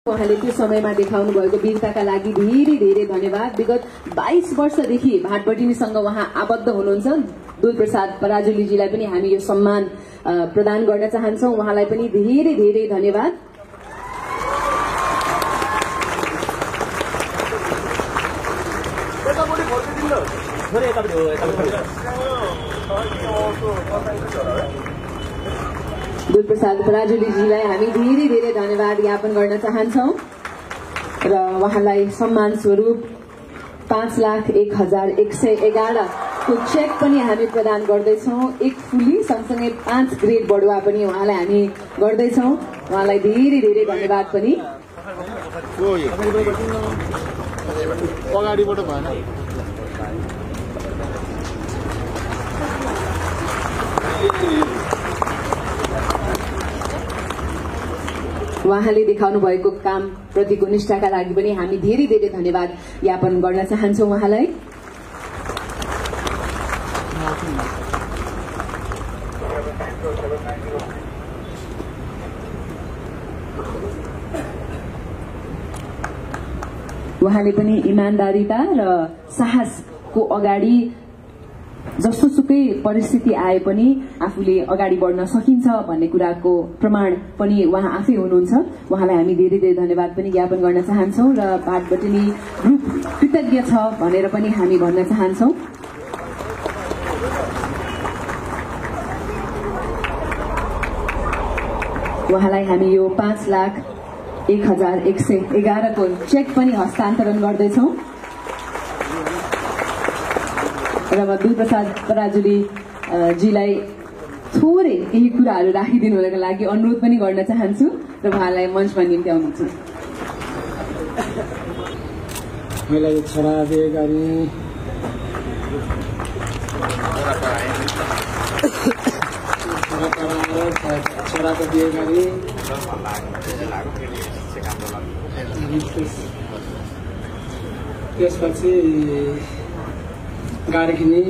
उहाँले त्यो समयमा देखाउनु भएको वीरताका लागि धेरै धेरै धन्यवाद। विगत 22 वर्षदेखि भाटबटिनीसँग उहाँ आबद्ध हुनुहुन्छ। दुलप्रसाद पराजुलीजीलाई पनि हामी यो सम्मान प्रदान गर्न चाहन्छौँ। उहाँलाई पनि धेरै धेरै धन्यवाद। दुलप्रसाद पराजुलीजीलाई हामी धेरै धेरै धन्यवाद ज्ञापन गर्न चाहन्छौँ र उहाँलाई सम्मान स्वरूप 5,01,111 को चेक पनि हामी प्रदान गर्दैछौँ। एक फुली सँगसँगै 5 ग्रेड बढुवा पनि उहाँलाई हामी गर्दैछौँ। उहाँलाई धेरै धेरै धन्यवाद पनि। उहाँले देखाउनु भएको काम प्रतिको निष्ठाका लागि पनि हामी धेरै धेरै धन्यवाद ज्ञापन गर्न चाहन्छौँ उहाँलाई। उहाँले पनि इमानदारीता र साहसको अगाडि जसोसुकै परिस्थिति आए पनि आफूले अगाडि बढ्न सकिन्छ भन्ने कुराको प्रमाण पनि उहाँ आफै हुनुहुन्छ। उहाँलाई हामी धेरै धेरै धन्यवाद पनि ज्ञापन गर्न चाहन्छौँ र भाटबटिनी ग्रुप कृतज्ञ छ भनेर पनि हामी भन्न चाहन्छौँ। उहाँलाई हामी यो 5,01,111 को चेक पनि हस्तान्तरण गर्दैछौँ र म दुलप्रसाद पराजुली जीलाई थोरै केही कुराहरू राखिदिनुको लागि अनुरोध पनि गर्न चाहन्छु र उहाँलाई मञ्चमा निम्ति आउनुहुन्छ। मलाई छोरा बिहे गर्ने छोराको बिहे गर्ने त्यसपछि गाडी किने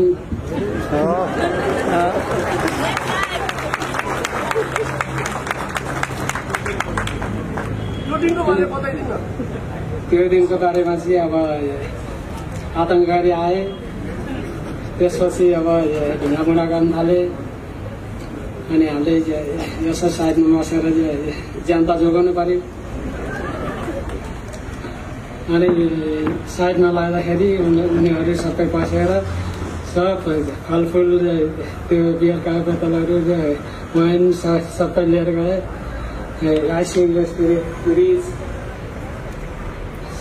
त्यो दिनको बारेमा चाहिँ अब आतंककारी आए। त्यसपछि अब ढुङ्गामुढा गर्न थाले अनि हामीले यसो साइडमा बसेर ज्यान त जोगाउनु पर्यो। अनि साइडमा लाग्दाखेरि उनीहरू सबै पसेर सब फलफुल त्यो बियरका बोतलहरू वाइन सबै लिएर गए। आइसक्रिम फ्रिज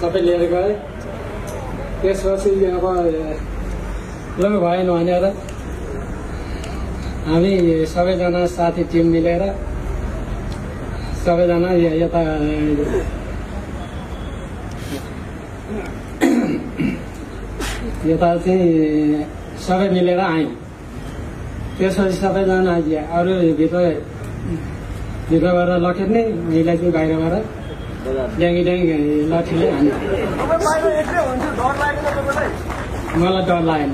सबै लिएर गए। त्यसपछि अब ल भएन भनेर हामी सबैजना साथी टिम मिलेर सबैजना यता यता चाहिँ सबै मिलेर आयौँ। त्यसपछि सबैजना अरू भित्रबाट लखेर्ने महिला चाहिँ बाहिरबाट ड्याङ्गी ड्याङ्गी लाठीले हान्यो। मलाई डर लागेन।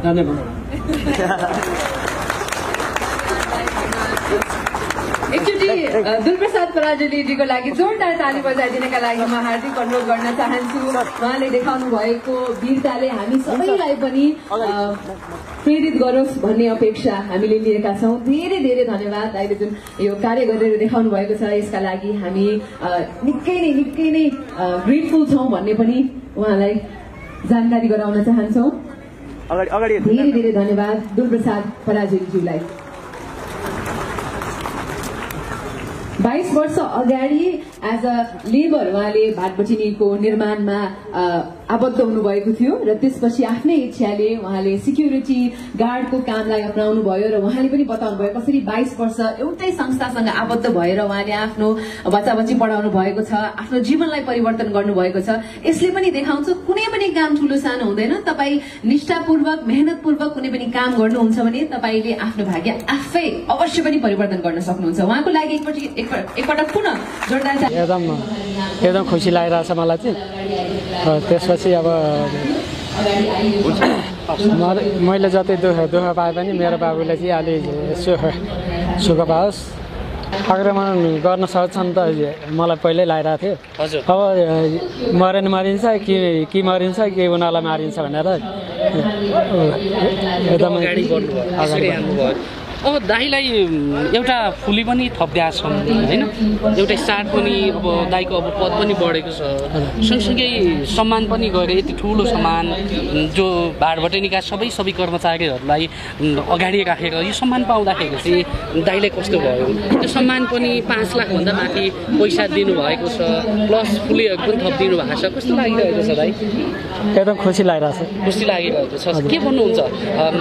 धन्यवाद। एकचोटि दुलप्रसाद पराजुलीजीको लागि जोरदार ताली बजाइदिनका लागि म हार्दिक अनुरोध गर्न चाहन्छु। उहाँले देखाउनु भएको वीरताले हामी सबैलाई पनि प्रेरित गरोस् भन्ने अपेक्षा हामीले लिएका छौँ। धेरै धेरै धन्यवाद। अहिले जुन यो कार्य गरेर देखाउनु भएको छ यसका लागि हामी निकै नै ग्रेटफुल छौँ भन्ने पनि उहाँलाई जानकारी गराउन चाहन्छौँ। धेरै धेरै धन्यवाद दुलप्रसाद पराजुलीज्यूलाई। 22 वर्ष अगाडि एज अ लेबर उहाँले भाटबटिनीको निर्माणमा आबद्ध हुनुभएको थियो र त्यसपछि आफ्नै इच्छाले उहाँले सिक्युरिटी गार्डको कामलाई अपनाउनु भयो र उहाँले पनि बताउनु भयो कसरी 22 वर्ष एउटै संस्थासँग आबद्ध भएर उहाँले आफ्नो बच्चा-बच्ची पढाउनु भएको छ, आफ्नो जीवनलाई परिवर्तन गर्नुभएको छ। यसले पनि देखाउँछ कुनै पनि काम ठूलो सानो हुँदैन। तपाईँ निष्ठापूर्वक मेहनतपूर्वक कुनै पनि काम गर्नुहुन्छ भने तपाईँले आफ्नो भाग्य आफै अवश्य पनि परिवर्तन गर्न सक्नुहुन्छ। उहाँको लागि एकपटक पुनः जोरदार एकदम खुसी लागिरहेछ मलाई चाहिँ। त्यसपछि अब मैले जति दुःख पाए पनि मेरो बाबुले चाहिँ अलि सुख पाओस् आक्रमण गर्न सक्छन् त मलाई पहिल्यै लागिरहेको थियो हजुर अब मरेन मारिन्छ कि मरिन्छ कि उनीहरूलाई मारिन्छ भनेर एकदमै अगाडि गर्नुभयो। अब दाईलाई एउटा फुली पनि थपिदिएको छ होइन, एउटा स्टार पनि अब दाईको अब पद पनि बढेको छ, सँगसँगै सम्मान पनि गरे। यति ठुलो सम्मान जो भाडभटेनीका सबै कर्मचारीहरूलाई अगाडि राखेर यो सम्मान पाउँदाखेरि चाहिँ दाईलाई कस्तो भयो? त्यो सम्मान पनि 5 लाखभन्दा माथि पैसा दिनुभएको छ, प्लस फुलीहरू पनि थपिदिनु भएको छ। कस्तो लागिरहेको छ दाई? एकदम खुसी लागिरहेको छ। खुसी लागिरहेको छ। के भन्नुहुन्छ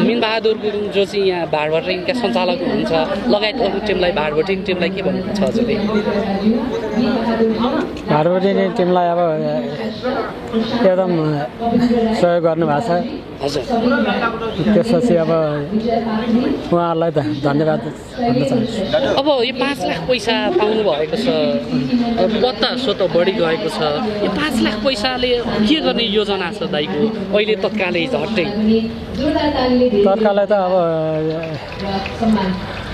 मिनबहादुर गुरुङ जो चाहिँ यहाँ भाडभटेनीका सञ्चालक हुनुहुन्छ लगायत अरू टिमलाई, भाडभटेनी टिमलाई के भन्नुहुन्छ हजुरले? भाडभटेनी टिमलाई अब एकदम सहयोग गर्नुभएको छ। हजुर त्यसपछि अब उहाँहरूलाई धन्यवाद भन्न चाहन्छु। अब यो 5 लाख पैसा पाउनु भएको छ, पत्ता स्वत बढी गएको छ। यो 5 लाख पैसाले के गर्ने योजना छ दाइको अहिले तत्कालै झट्टै? तत्कालै त अब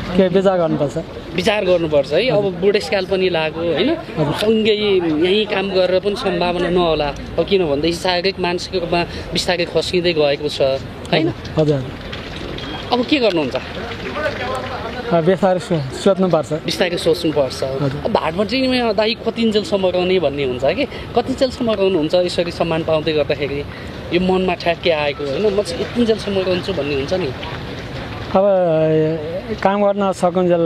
के विचार गर्नुपर्छ, विचार गर्नुपर्छ है। अब बुढेसकाल पनि लाग्यो होइन, सँगै यहीँ काम गरेर पनि सम्भावना नहोला। अब किन भन्दाखेरि शारीरिक मानसिक रूपमा बिस्तारै खस्किँदै गएको छ होइन। हजुर अब के गर्नुहुन्छ? बिस्तारै सोच्नुपर्छ, बिस्तारै सोच्नुपर्छ। अब भाडभटेनीमा दाइ कतिन्जेलसम्म रहने भन्ने हुन्छ कि कतिन्जेलसम्म रहनुहुन्छ? यसरी सम्मान पाउँदै गर्दाखेरि यो मनमा ठ्याक्कै आएको होइन, म चाहिँ यतिन्जेलसम्म रहन्छु भन्ने हुन्छ नि? अब काम गर्न सकुन्जेल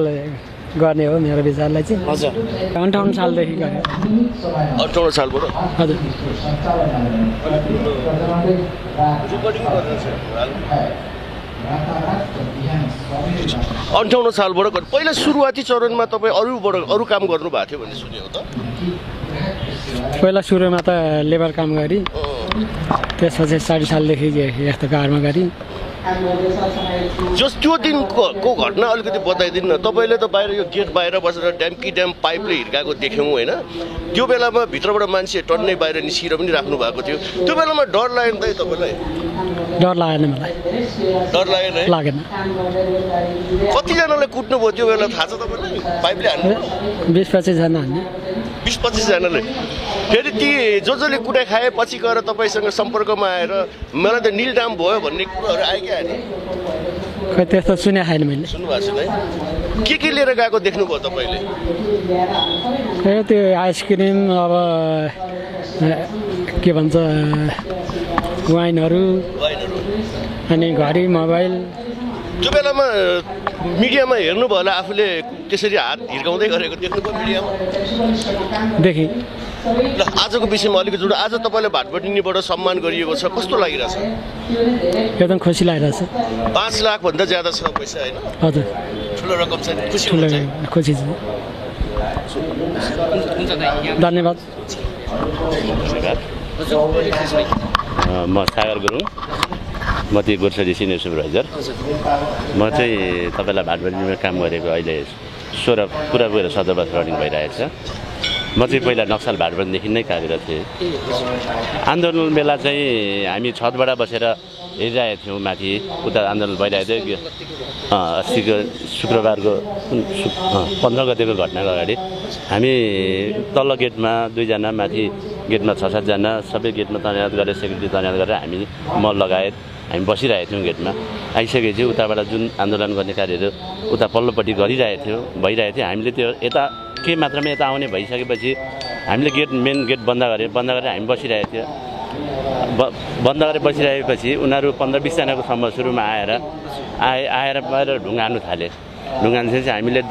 गर्ने हो मेरो विचारलाई चाहिँ। हजुर 58 सालदेखि गरेँ। 58 सालबाट? हजुर 58 सालबाट। पहिला सुरुवाती चरणमा तपाईँ अरू काम गर्नुभएको थियो भन्ने सुनेको त? पहिला सुरुमा त लेबर काम गरेँ, त्यसपछि 60 सालदेखि यस्तो कारमा गरेँ। जस त्यो दिनको घटना अलिकति बताइदिनु न। तपाईँले त बाहिर यो गेट बाहिर बसेर ड्याम पाइपले हिर्काएको देख्यौँ होइन, त्यो बेलामा भित्रबाट मान्छे टन्नै बाहिर निस्किएर पनि राख्नु भएको थियो। त्यो बेलामा डर लागेन त तपाईँलाई? डर लागेन मलाई। डर लागेन? लागेन। कतिजनालाई कुट्नुभयो त्यो बेला थाहा छ तपाईँलाई? पाइपले हान्नु 20-25 जना हान्ने। 20-25 जनाले? फेरि ती जसले कुटाइ खाए पछि गएर तपाईँसँग सम्पर्कमा आएर मलाई त निलडाम भयो भन्ने कुराहरू आयो क्या? खै त्यस्तो सुने छैन मैले। सुन्नुभएको छैन है? के लिएर गएको देख्नुभयो तपाईँले? ए त्यो आइसक्रिम, अब के भन्छ वाइनहरू, अनि घडी मोबाइल। त्यो बेलामा मिडियामा हेर्नुभयो होला, आफूले त्यसरी हात हिर्काउँदै गरेको देख्नुभयो मिडियामा? देखेँ। ल आजको विषयमा अलिकति जोड। आज तपाईँलाई भाडभटेनीबाट सम्मान गरिएको छ, कस्तो लागिरहेछ? एकदम खुसी लागिरहेछ। 5 लाखभन्दा ज्यादा छ पैसा होइन? हजुर ठुलो रकम छ, खुसी ठुलो हुन्छ। खुसी छ। धन्यवाद। म सागर गुरुङ, म चाहिँ गोर्साली सिनियर सुपरभाइजर। म चाहिँ तपाईँलाई भाडभटेनीमा काम गरेको अहिले 16 पुरा गएर 17 वर्ष रनिङ भइरहेको छ। म चाहिँ पहिला नक्सल भाडभटेनीदेखि नै कार्यरत थिएँ। आन्दोलन बेला चाहिँ हामी छतबाट बसेर हेरिरहेको थियौँ, माथि उता आन्दोलन भइरहेको थियो। अस्तिको शुक्रबारको 15 गतेको घटनाको अगाडि हामी तल्लो गेटमा 2 जना, माथि गेटमा 6-7 जना, सबै गेटमा तैनात गरेर सेक्युरिटी तैनात गरेर हामी म लगायत हामी बसिरहेको थियौँ गेटमा। आइसकेपछि उताबाट जुन आन्दोलन गर्ने कार्यहरू उता पल्लोपट्टि भइरहेको थियो। हामीले त्यो यता के मात्रामा यता आउने भइसकेपछि हामीले मेन गेट बन्द गरेर हामी बसिरहेको थियो। बन्द गरेर बसिरहेपछि उनीहरू 15-20 जनाको समूह सुरुमा आएर बाहिर ढुङ्गा हान्नु थाले। ढुङ्गा हान्दाखेरि हामीले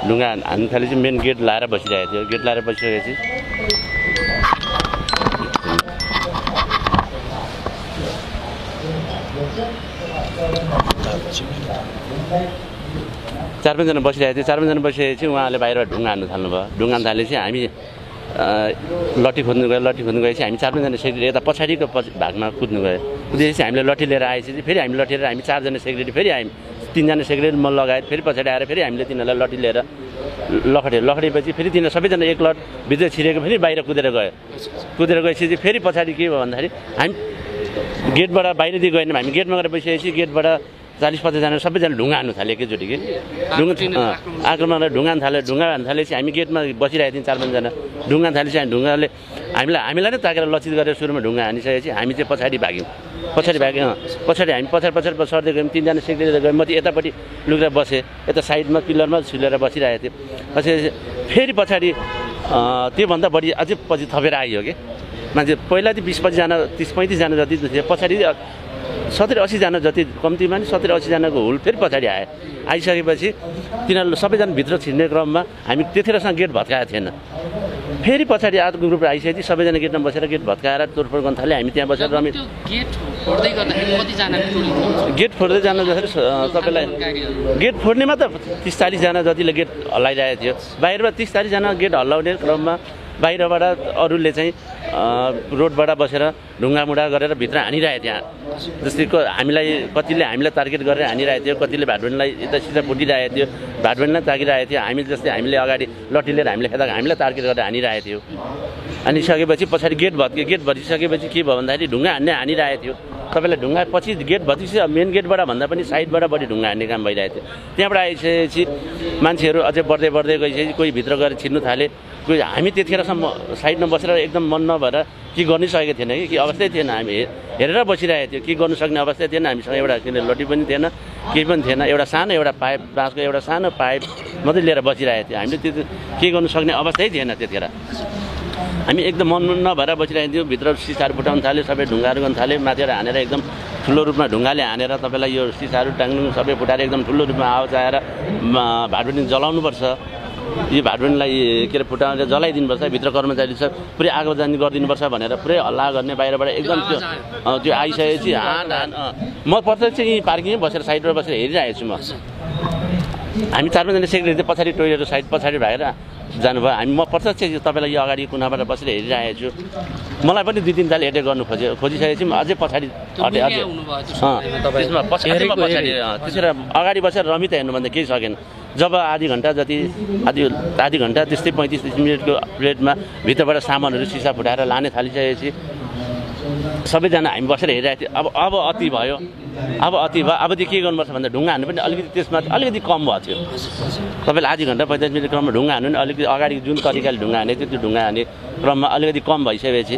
ढुङ्गा हान्नु थालेपछि मेन गेट लाएर बसिरहेको थियो। गेट लाएर बसिसकेपछि चार पाँचजना बसिरहेको थियो। 4-5 जना बसिरहेपछि उहाँले बाहिर ढुङ्गा हान्नु थाल्नुभयो। ढुङ्गा हान्नु थालेपछि हामी लट्ठी खोज्नु गएपछि हामी 4-5 जना सेक्युरिटी यता पछाडिको भागमा कुद्नु गयो। कुदेपछि हामीले लट्ठी लिएर आएपछि फेरि हामी लट्ठी लिएर हामी 4 जना सेक्युरिटी, फेरि हामी 3 जना सेक्युरिटी म लगायत फेरि पछाडि आएर फेरि हामीले तिनीहरूलाई लट्ठी लिएर लखडेपछि फेरि तिनीहरू सबैजना एक लट भित्र छिरेको फेरि बाहिर कुदेर गएपछि फेरि पछाडि के भयो भन्दाखेरि हामी गेटबाट बाहिरदेखि गएन। हामी गेटमा गएर बसिसकेपछि गेटबाट 40-50 जना सबैजना ढुङ्गा हान्नु थाल्यो एकैचोटि कि आक्रमणले ढुङ्गा हान्नु थालेपछि हामी गेटमा बसिरहेको थियौँ 4-5 जना ढुङ्गा थालेपछि हामी ढुङ्गाले हामीलाई नै ताकेर लक्षित गरेर सुरुमा ढुङ्गा हानिसकेपछि हामी चाहिँ पछाडि भाग्यौँ पछाडि हामी पछाडि सर्दै गयौँ 3 जना सेक्रेटरी गयौँ म चाहिँ यतापट्टि लुकेर बसेँ यता साइडमा पिलरमा झुलेर बसिरहेको थिएँ पछि फेरि पछाडि त्योभन्दा बढी अझै पछि थपेर आइयो कि मान्छे पहिला चाहिँ 20-25 जना 30-35 जना जति थियो पछाडि 70-80 जना जति कम्तीमा नि 70-80 जनाको हुल फेरि पछाडि आइसकेपछि तिनीहरू सबैजना भित्र छिर्ने क्रममा हामी त्यतिखेरसँग गेट भत्काएको थिएन फेरि पछाडि अर्को ग्रुप आइसकेपछि सबैजना गेटमा बसेर गेट भत्काएर तोडफोड गर्न थाल्यो हामी त्यहाँ बसेर रमी गेट फोड्दै जानु जसरी तपाईँलाई गेट फोड्नेमा त 30-40 जना जतिले गेट हल्लाइरहेको थियो बाहिरमा 30-40 जना गेट हल्लाउने क्रममा बाहिरबाट अरूले चाहिँ रोडबाट बसेर ढुङ्गामुढा गरेर भित्र हानिरहेको थियो जस्तै कतिले हामीलाई टार्गेट गरेर हानिरहेको थियो कतिले भाटबन्डीलाई यता सिधा फुटिरहेको थियो भाटबन्डीलाई ताकिरहेको थियो हामी जस्तै हामीले अगाडि लट्ठी लिएर हामीले खेदा हामीलाई टार्गेट गरेर हानिरहेको थियो अनि सकेपछि पछाडि गेट भत्किसकेपछि के भयो भन्दाखेरि ढुङ्गा हानिरहेको थियो तपाईँलाई ढुङ्गा पछि गेट भत्किसक्यो मेन गेटबाट भन्दा पनि साइडबाट बढी ढुङ्गा हान्ने काम भइरहेको थियो त्यहाँबाट आइसकेपछि मान्छेहरू अझै बढ्दै गइसकेपछि कोही भित्र गएर छिर्नु थाले कोही हामी त्यतिखेरसम्म साइडमा बसेर एकदम मन नभएर के गर्नै सकेको थिएन कि अवस्थै थिएन हामी हेरेर बसिरहेको थियो के गर्नु सक्ने अवस्थै थिएन हामीसँग एउटा किन लट्ठी पनि थिएन केही पनि थिएन एउटा पाइप बाँसको एउटा सानो पाइप मात्रै लिएर बसिरहेको थियो हामीले त्यो के गर्नु सक्ने अवस्थै थिएन त्यतिखेर हामी एकदम मन नभएर बसिरहेको थियौँ भित्र सिसाहरू फुटाउन थाल्यो सबै ढुङ्गाहरू गर्न थाल्यो माथिबाट हानेर एकदम ठुलो रूपमा ढुङ्गाले हानेर तपाईँलाई यो सिसाहरू टाङ्नु सबै फुटाएर एकदम ठुलो रूपमा आवाज आएर भाटबन्डी जलाउनुपर्छ यो भाटबन्डीलाई के अरे फुटाएर जलाइदिनुपर्छ भित्र कर्मचारी छ पुरै आगोजानी गरिदिनुपर्छ भनेर पुरै हल्ला गर्ने बाहिरबाट एकदम त्यो आइसकेपछि म प्रत्यक्ष यहीँ पार्किङमै बसेर साइडबाट बसेर हेरिरहेको छु म हामी 4-5 जना सेक्रेटरी पछाडि टोइलेट साइड पछाडि भएर जानुभयो म प्रत्यक्ष तपाईँलाई यो अगाडि कुनाबाट बसेर हेरिरहेको छु मलाई पनि 2-3 ताल एटेक गर्नु खोजिसकेपछि म अझै पछाडि त्यसरी अगाडि बसेर रमिता हेर्नुभन्दा केही सकेन जब आधी घन्टा त्यस्तै 35-30 मिनटको प्लेटमा भित्रबाट सामानहरू सिसा फुटाएर लाने थालिसकेपछि सबैजना हामी बसेर हेरिरहेको थियौँ अब अति भयो अब त्यो के गर्नुपर्छ भन्दा ढुङ्गा हान्नु पनि अलिकति त्यसमा अलिकति कम भएको थियो तपाईँले आधी घन्टा 45 मिनट क्रममा ढुङ्गा हान्नु पनि अलिकति अगाडि जुन तरिकाले ढुङ्गा हाने त्यो ढुङ्गा हाने क्रममा अलिकति कम भइसकेपछि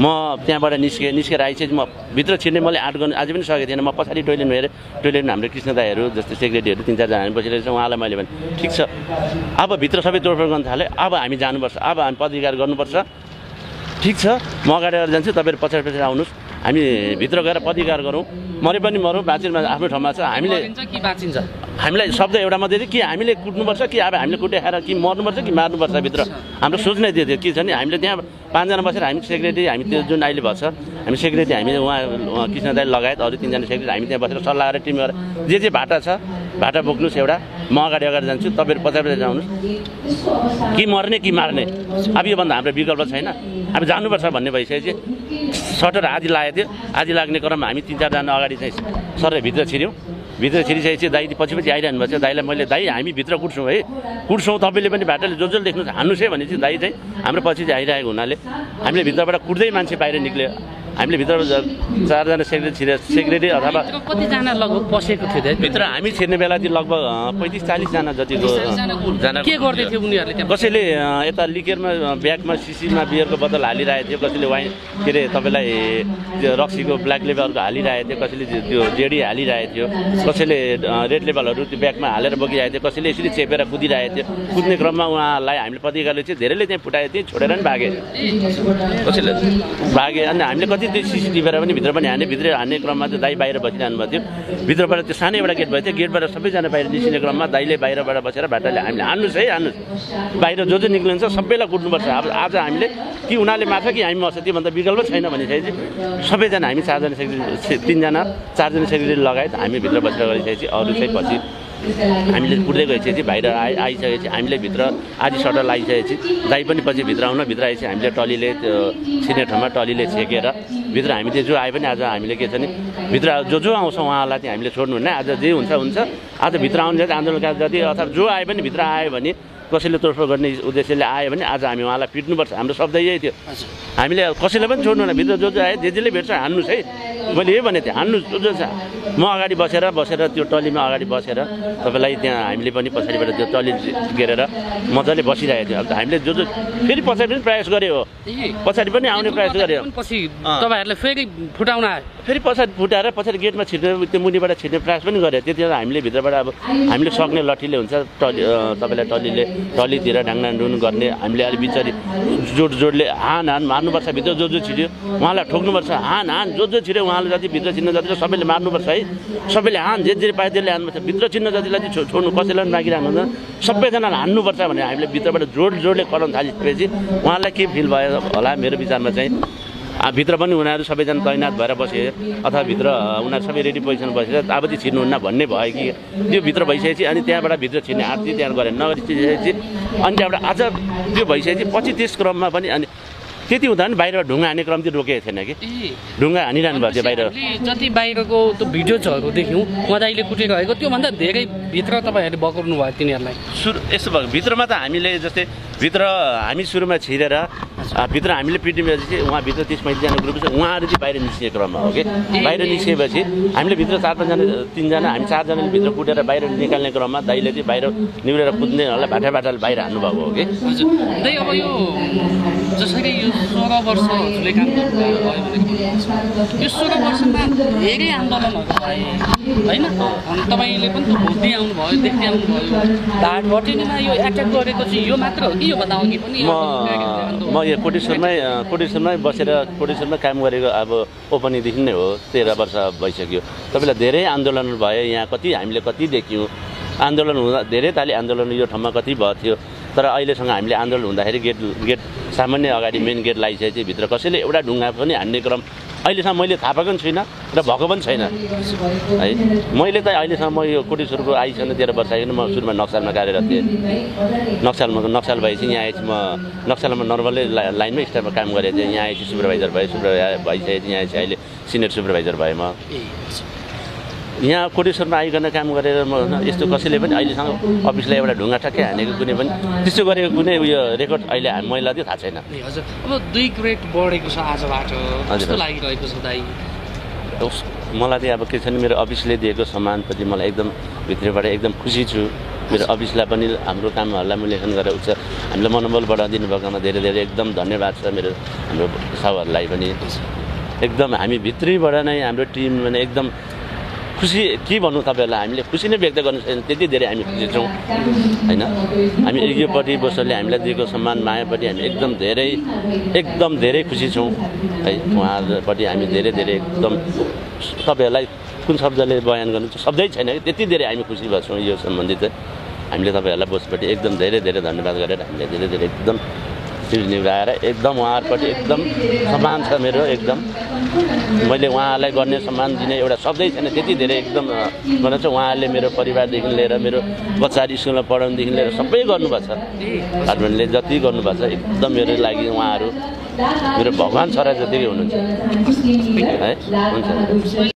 म त्यहाँबाट निस्केर आइसकेपछि म भित्र छिर्ने मैले आँट गर्नु अझै पनि सकेको थिएन म पछाडि टोइलेटमा हेरेँ टोइलेटमा हाम्रो कृष्ण दाईहरू जस्तै सेक्रेटरीहरू 3-4 जना हामी बसिरहेको छौँ उहाँलाई मैले भने ठिक छ अब भित्र सबै तोडफोड गर्न थालेँ अब हामी जानुपर्छ अब हामी पदाधिकार गर्नुपर्छ ठिक छ म अगाडि जान्छु तपाईँहरू पछाडि आउनुहोस् हामी भित्र गएर पदाधिकार गरौँ मरे पनि मरौँ बाँचिनमा आफ्नो ठाउँमा छ हामीलाई शब्द एउटा मात्रै कि हामीले कुट्नुपर्छ कि अब हामीले कुटेर कि मर्नुपर्छ कि मार्नुपर्छ भित्र हाम्रो सोच नै त्यो थियो के छ नि हामीले त्यहाँ 5 जना बसेर हामी सेक्रेटरी हामी त्यो जुन अहिले भएको छ हामी सेक्रेटरी हामी उहाँ कृष्ण दाइ लगायत अरू 3 जना सेक्रेटरी हामी त्यहाँ बसेर सल्लाह गरेर टिम गरेर जे भाटा छ भाटा बोक्नुहोस् एउटा म अगाडि जान्छु तपाईँहरू पछाडि आउनुहोस् कि मर्ने कि मार्ने अब योभन्दा हाम्रो विकल्प छैन अब जानुपर्छ भन्ने भइसकेपछि सटर आधी लागेको थियो आधी लाग्ने क्रममा हामी 3-4 जना अगाडि चाहिँ सर भित्र छिरिसकेपछि दाइ पछि आइरहनु भएको छ दाइलाई मैले दाइ हामी भित्र कुट्छौँ तपाईँले पनि भाटाले जो देख्नुहोस् हान्नुहोस् है भनेपछि दाइ चाहिँ हाम्रो पछि चाहिँ आइरहेको हुनाले हामीले भित्रबाट कुट्दै मान्छे बाहिर निक्ल्यो हामीले भित्रबाट 4 जना सेक्रेटरी अथवा कतिजना लगभग पसेको थियो भित्र हामी छिर्ने बेला चाहिँ लगभग 35-40 जना जतिको के गर्दै थियो उनीहरूले कसैले यता लिकेरमा ब्यागमा सिसीमा बियरको बोतल हालिरहेको थियो कसैले वाइन के अरे तपाईँलाई त्यो रक्सीको ब्ल्याक लेबलको हालिरहेको थियो कसैले त्यो जेडी हालिरहेको थियो कसैले रेड लेबलहरू त्यो ब्यागमा हालेर बोकिरहेको थियो कसैले यसरी चेपेर कुदिरहेको थियो कुद्ने क्रममा उहाँलाई हामीले पत्रिकाले चाहिँ धेरैले त्यहाँ फुटाएको थियो छोडेर पनि भागे कसैले भागे अनि हामीले कति त्यो सिसिटिभीबाट पनि भित्र पनि भित्र हान्ने क्रममा चाहिँ दाइ बाहिर बसिरहनु भएको थियो भित्रबाट त्यो सानो एउटा गेट भएको थियो गेटबाट सबैजना बाहिर निस्किने क्रममा दाइले बाहिरबाट बसेर भाटाले हामीले हान्नुहोस् बाहिर जो निक्लिन्छ सबैलाई कुट्नुपर्छ अब आज हामीले कि उनीहरूले मार्छ कि हामी मर्छ त्योभन्दा विकल्प छैन भनिसकेपछि सबैजना हामी 4 जना सेक्रेटरी 3 जना 4 जना सेक्रेटरी लगायत हामी भित्र बसेर गरिसकेपछि अरू चाहिँ पछि हामीले कुट्दै गइसकेपछि बाहिर आइसकेपछि हामीले भित्र आधी सटर लगाइसकेपछि दाइ पनि पछि भित्र आइसकेपछि हामीले टलीले त्यो छिर्ने ठाउँमा टलीले छेकेर भित्र हामी चाहिँ जो आए पनि आज हामीले के छ नि भित्र जो आउँछ उहाँलाई चाहिँ हामीले छोड्नुहुन्न आज जे हुन्छ आज भित्र आउने आन्दोलनका जति अथवा जो आए पनि भित्र आयो भने कसैले तोडफोड गर्ने उद्देश्यले आयो भने आज हामी उहाँलाई पिट्नुपर्छ हाम्रो शब्द यही थियो हामीले कसैलाई पनि छोड्नु न भित्र जो आयो जेले भेट्छ हान्नुहोस् है मैले यही भनेको थिएँ हान्नुहोस् जो छ म अगाडि बसेर त्यो टलीमा अगाडि बसेर तपाईँलाई त्यहाँ हामीले पनि पछाडिबाट त्यो टली घेरेर मजाले बसिरहेको थियो अब हामीले जो फेरि पछाडि पनि प्रयास गरे हो पछाडि पनि आउने प्रयास गरे हो पछि तपाईँहरूलाई फेरि फुटाउन आयो फेरि पछाडि पछाडि गेटमा छिर्ने त्यो मुनिबाट छिर्ने प्रयास पनि गरे त्यति बेला हामीले भित्रबाट अब हामीले सक्ने लट्ठीले हुन्छ तपाईँलाई टलीतिर ढाङडुङ गर्ने हामीले अलिक बिचारी जोडले हान मार्नुपर्छ भित्र जो छिर्यो उहाँलाई ठोक्नुपर्छ हान जो छिर्यो उहाँले जति भित्र छिर्न जति सबैले मार्नुपर्छ है सबैले हान जे पायो त्यसले हान्नुपर्छ भित्र छिर्न जतिलाई चाहिँ छोड्नु कसैलाई पनि बाँकी राख्नु सबैजनालाई हान्नुपर्छ भने हामीले भित्रबाट जोडले कराउन थालेपछि उहाँलाई के फिल भयो होला मेरो विचारमा चाहिँ भित्र पनि उनीहरू सबैजना तैनात भएर बसे अथवा भित्र उनीहरू सबै रेडी पोजिसन बसेर अब चाहिँ छिर्नुहुन्न भन्ने भयो कि त्यो भित्र भइसकेपछि अनि त्यहाँबाट भित्र छिर्ने आरती त्यहाँ गरेर नगरिसकेपछि अनि त्यहाँबाट आज त्यो भइसकेपछि पछि त्यस क्रममा पनि अनि त्यति हुँदा पनि बाहिर ढुङ्गा हान्ने क्रम चाहिँ रोकेको थिएन कि ढुङ्गा हानिरहनु भएको थियो बाहिर जति बाहिरको त्यो भिडियोजहरू देख्यौँ मदाइले कुटिरहेको त्योभन्दा धेरै भित्र तपाईँहरूले बकाउनु भयो तिनीहरूलाई यस्तो भयो भित्रमा त हामीले जस्तै भित्र हामी सुरुमा छिरेर भित्र हामीले पिटिएपछि उहाँभित्र 30-35जना ग्रुप छ उहाँहरू चाहिँ बाहिर निस्किने क्रममा हो कि बाहिर निस्किएपछि हामीले भित्र 4-5जना 3जना हामी 4जनाले भित्र कुटेर बाहिर निकाल्ने क्रममा दाइले चाहिँ बाहिर निहुरेर कुद्नेहरूलाई भाटाले बाहिर हान्नुभएको हो कि दाइ अब यो जसरी यो 16 वर्ष हजुरले काम गर्नुभयो भनेको यो 16 वर्षमा धेरै आन्दोलनहरू भए होइन अनि तपाईँले पनि त भोग्दै आउनुभयो देख्दै आउनुभयो भाटभटिनीमा यो एट्याक गरेको चाहिँ यो मात्र हो कि यो भन्दा अघि पनि म यो कोटेश्वरमै बसेर कोटेश्वरमै काम गरेको अब ओपनिङदेखि नै हो 13 वर्ष भइसक्यो तपाईँलाई धेरै आन्दोलन भयो यहाँ हामीले कति देख्यौँ आन्दोलन हुँदा धेरै ताली आन्दोलन यो ठाउँमा कति भएको थियो तर अहिलेसँग हामीले आन्दोलन हुँदाखेरि गेट सामान्य अगाडि मेन गेट लगाइसकेपछि भित्र कसैले एउटा ढुङ्गा पनि हान्ने क्रम अहिलेसम्म मैले थाहा पाएको पनि छुइनँ र भएको पनि छैन है मैले त अहिलेसम्म म यो कोटेश्वरको आइसक्नु 13 वर्ष आइकन म सुरुमा नक्सलमा कार्यरत थिएँ नक्सल भएपछि यहाँ आएपछि म नक्सलमा नर्मलै लाइनमै स्टाफमा काम गरेको थिएँ यहाँ आएपछि सुपरभाइजर भइसकेपछि यहाँ आएपछि अहिले सिनियर सुपरभाइजर भएँ म यहाँ कोटेश्वरमा आइकन काम गरेर म यस्तो कसैले पनि अहिलेसँग अफिसलाई एउटा ढुङ्गा ठ्याक्कै हानेको कुनै पनि त्यस्तो गरेको कुनै उयो रेकर्ड अहिले मैला त्यो थाहा छैन हजुर अब 2 ग्रेड बढेको छ आजबाट कस्तो लागिरहेको छ दाइ मलाई चाहिँ अब के छ नि मेरो अफिसले दिएको सम्मानप्रति मलाई एकदम भित्रबाट एकदम खुसी छु मेरो अफिसलाई पनि हाम्रो कामहरूलाई मूल्याङ्कन गरेर उच्च हामीलाई मनोबल बढाइदिनु भएकोमा धेरै धेरै एकदम धन्यवाद छ मेरो हाम्रो साथीहरूलाई पनि एकदम हामी भित्रैबाट नै हाम्रो टिम भने एकदम खुसी के भन्नु तपाईँहरूलाई हामीले खुसी नै व्यक्त गर्नु छैन त्यति धेरै हामी खुसी छौँ होइन हामी योपट्टि बसले हामीलाई दिएको सम्मान मायापट्टि हामी एकदम धेरै खुसी छौँ है उहाँहरूपट्टि हामी धेरै एकदम तपाईँहरूलाई कुन शब्दले बयान गर्नु शब्दै छैन कि त्यति धेरै हामी खुसी भएको छौँ यो सम्बन्धित हामीले तपाईँहरूलाई बसपट्टि एकदम धेरै धन्यवाद गरेर हामीले धेरै एकदम निभाएर एकदम उहाँहरूपट्टि एकदम सम्मान छ मेरो एकदम मैले उहाँहरूलाई गर्ने सम्मान दिने एउटा शब्दै छैन त्यति धेरै एकदम भन्न चाहिँ उहाँहरूले मेरो परिवारदेखि लिएर मेरो बच्चाहरू स्कुलमा पढाउनुदेखि लिएर सबै गर्नुभएको छ हस्बेन्डले जति गर्नुभएको छ एकदम मेरो लागि उहाँहरू मेरो भगवान् छोरा जतिकै हुनुहुन्छ है हुन्छ